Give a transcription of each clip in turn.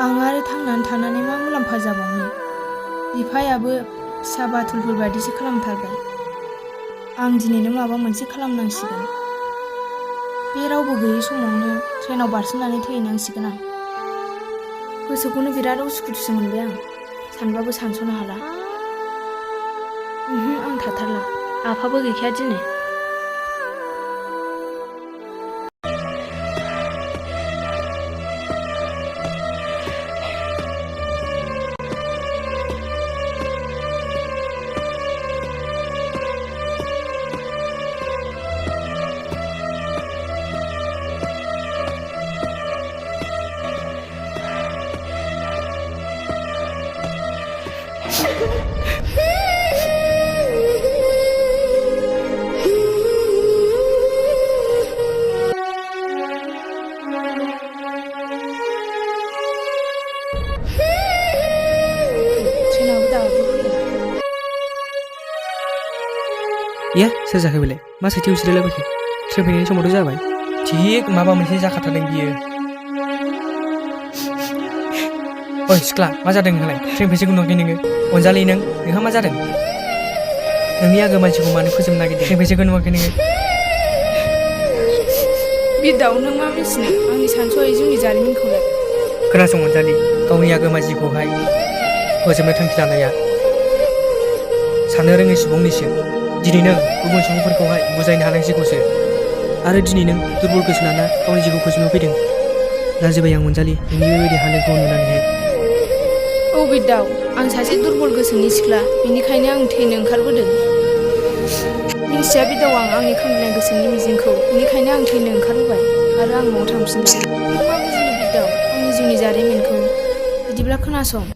आं आरो थांनानै थानानै मा मुलाम्फा जाबावनो? बिफायाबो फिसा बाथुलफोर बायदिसो खालामथारबाय। आं दिनैनो माबा मोनसे खालामनांसिगोन। बे रावबो गैयै समावनो ट्रेनाव बारसोमनानै थैहैनांसिगोन आं। गोसोखौनो बिराद उसुखुथुसो मोनबाय आं। सानबाबो सानस'नो हाला। आं थाथारला। आफाबो गैखाया दिनै। या सोर जाखो बेलाय? मा साइथिं जिरायलाबायखो? ट्रेन फैनायनि समावथ' जाबाय। थिग माबा मोनसे जाखाथारदों बियो। ओइ सिख्ला, मा जादों नोंहालाय? ट्रेन फैनायखौ नुवाखै नोङो? अनजालि नोंहा मा जादों? नोंनि आगो मानसिखौ मानो फोजोबनो नागिरदों? ट्रेन फैनायखौ नुवाखै नोङो? बिरदाव, नों मा मिथिनो आंनि सानस'हायै जिउनि जारिमिनखौलाय? खोनासं अनजालि, गावनि आगो मानसिखौहाय फोजोबनो थांखि लानाया साननो रोङै सुबुंनिसो। दिनै नों गुबुन सुबुंफोरखौहाय बुजायनो हानांसिगौसो। आरो दिनै नों दुरबल गोसो लाना गावनि जिउखौ फोजोबनो फैदों। लाजिबाय आं अनजालि, नोंनि बेबायदि हालोदखौ नुनानैहाय। औ बिरदाव, आं सासे दुरबल गोसोनि सिख्ला, बेनिखायनो आं थैनो ओंखारबोदों। मिन्थिया बिरदाव, आं आंनि खामलायनाय गोसोनि मिजिंखौ, बेनिखायनो आं थैनो ओंखारबोबाय आरो आं न'आव थांफिनला। नों मा बुजिनो बिरदाव आंनि जिउनि जारिमिनखौ? बिदिब्ला खोनासं।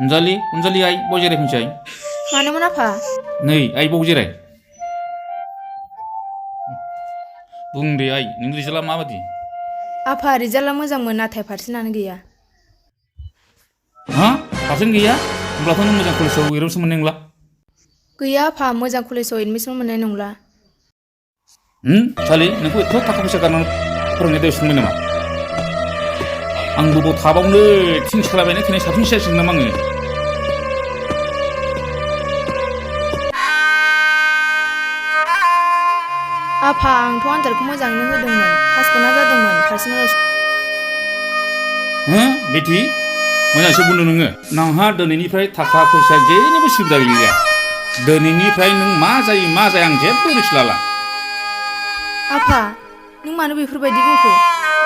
अनजालि आइ बाव जिरायफैनोसै। मानोमोन आफा? नै आइ बाव जिराय। बुं दे आइ, नोंनि रिजाल्टआ माबादि? आफा, रिजाल्टआ मोजांमोन, नाथाय पारसेन्टआनो गैया। हा? पारसेन्ट गैया? होमब्लाथ' नों मोजां कलेजाव एडमिसन मोननाय नंला। गैया आफा, मोजां कलेजाव एडमिसन मोननाय नंला। सालि, नोंखौ एथ' थाखा फैसा गारनानै फोरोंनाय दायसो नंबाय नामा? आंबो बाव थाबावनो थिं सोलाबायनाय थैनाय साबसिनसो जासिगोन नामा आङो? आफा, आंथ' आनजादखौ मोजाङैनो होदोंमोन, पासखौनो जादोंमोन, पारसेन्टआल'। बेटि, मोजांसो बुंदों नोङो। नोंहा दिनैनिफ्राय थाखा फैसा जेनिबो सुबिदा गैलिया। दिनैनिफ्राय नों मा जायो मा जाया आं जेबो रिक्स लाला। आफा, नों मानो बेफोरबायदि बुंखो?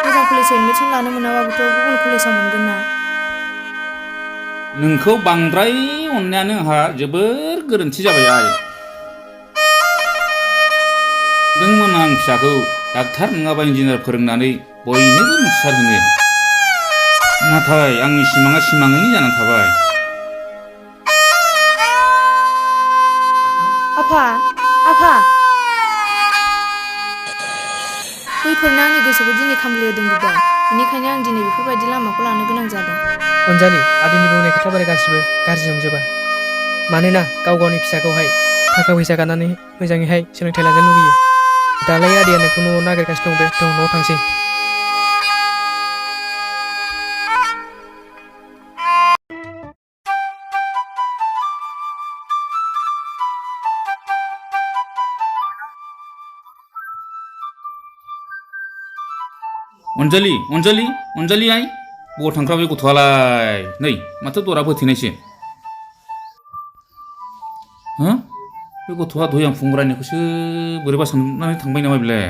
मोजां कलेजाव एडमिसन लानो मोनाबाबोथ' गुबुन कलेजाव मोनगोन ना। नोंखौ बांद्राय अननायानो आंहा जोबोर गोरोन्थि जाबाय आइ। नोंमोन आं फिसाखौ डाक्टार नङाबा इन्जिनियार फोरोंनानै बयनोबो मिथिसारहोनो। नाथाय आंनि सिमाङा सिमाङैनो जानानै थाबाय। आफा, बैफोरनो आंनि गोसोखौ दिनै खामग्लिहोदों बिरदाव, बेनिखायनो आं दिनै बेफोरबायदि लामाखौ लानो गोनां जादों। अनजालि, आदैनि बुंनाय खोथाफोरा गासिबो गाज्रि नंजोबा। मानोना गावनि फिसाखौहाय थाखा फैसा गारनानै मोजाङैहाय सोलोंथाइ लानो लुगैयो। दालाय आदैया नोंखौ न'आव नागिरगासिनो दं। न'आव थांसै। अनजालि आइ, बबाव थांखोरा बे गथ'आलाय? नै माथो दराबो होथेनायसो। बे गथ'आ दहाय आं फुङाव रायनायखौसो बोरैबा साननानै थांबाय नामा बेलाय?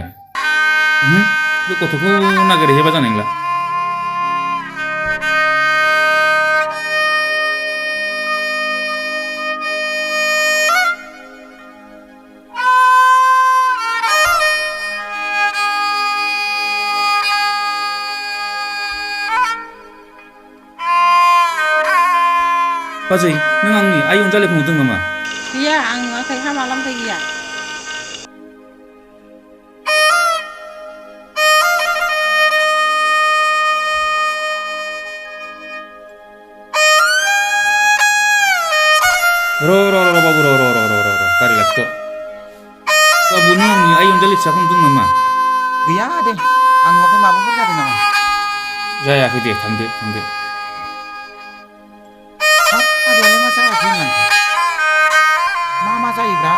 बे गथ'खौ नागिरहैबा जानाय नंला। बाजै, नों आंनि आइ अनजालिखौ नुदों नामा? गैया, आं नुवाखै। हा मालानिफ्राय गैया? अनजालि फिसाखौ नुदों नामा? गैया दे आं नुवाखै माबाफोर जादों नामा जायाखै दे थांदो हाब आदैयालाय मा जायाखै होननानै मा जायोब्रा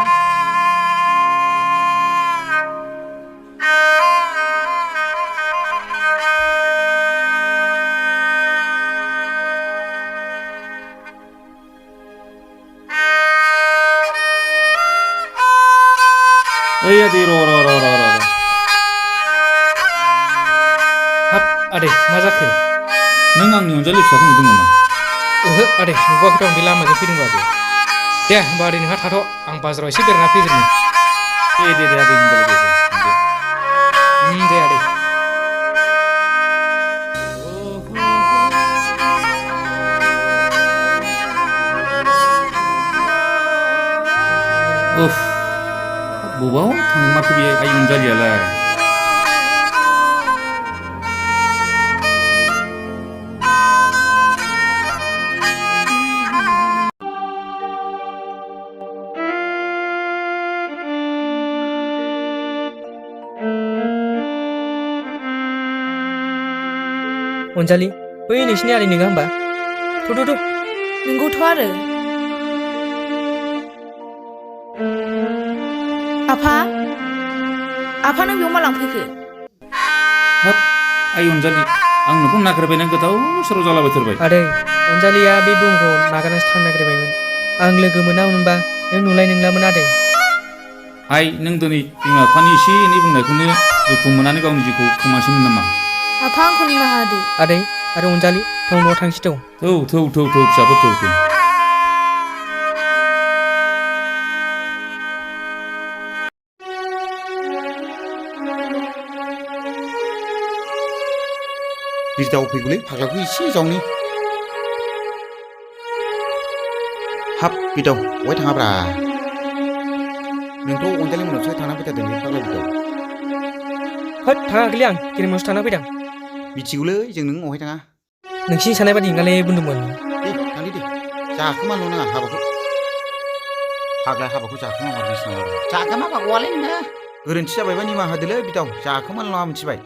ओइ आदै र' हाब आदै मा जाखो? नों आंनि अनजालि फिसाखौ नुदों नामा? ओहो आदै नुवाखै दं बे लामाजों फैदोंबाबो। दे होमबा आदै नोंहा थाथ' आं बाजाराव एसे बेरायना फैग्रोनि। दे आदै होनबालाय दे थांदो। दे आदै। उफ बबाव थांमारखो बे आइ अनजालियालाय? अनजालि बै नोंसिनि आदै नोङा होमबा? थ' नोंगौथ' आरो आफा नों बेयाव मा लांफैखो? हाब आइ अनजालि आं नोंखौ नागिरबायना गोदाव सोराव जालाबायथारबाय। आदै अनजालिया बे बुहुमखौ नागारनासो थांनो नागिरबायमोन। आं लोगो मोनामोनबा नों नुलाय नंलामोन आदै। आइ नों दिनै बिमा बिफानि एसे एनै बुंनायखौनो दुखु मोननानै गावनि जिउखौ खोमासैमोन नामा? आफा आंखौ निमाहा होदो। आदै आरो अनजालि थौ न'आव थांसै थौ। थौ फिसाफोर थौ। बिरदाव फैगौलै फाग्लाखौ एसे जावनि हाब बिरदाव बहाय थाङाब्रा नोंथ' अनजालि मोनावसो थांना फैथारदों बे फाग्ला बिरदाव होद थाङाखैलै आं गेरेमावसो थांना फैदों। मिथिगौलै जों नों अहाय थाङा नोंसिनि साननाय बादि नङालै बुंदोंमोन। दे थांदो दे जाखोमाल' नाङा हाबाखौ फाग्ला हाबाखौ जाखोमा हरनोसै नामा जाखोमा बागौआलै नोङो गोरोन्थि जाबायबा निमाहा होदोलै बिरदाव जाखोमाल' नाङा मिथिबाय।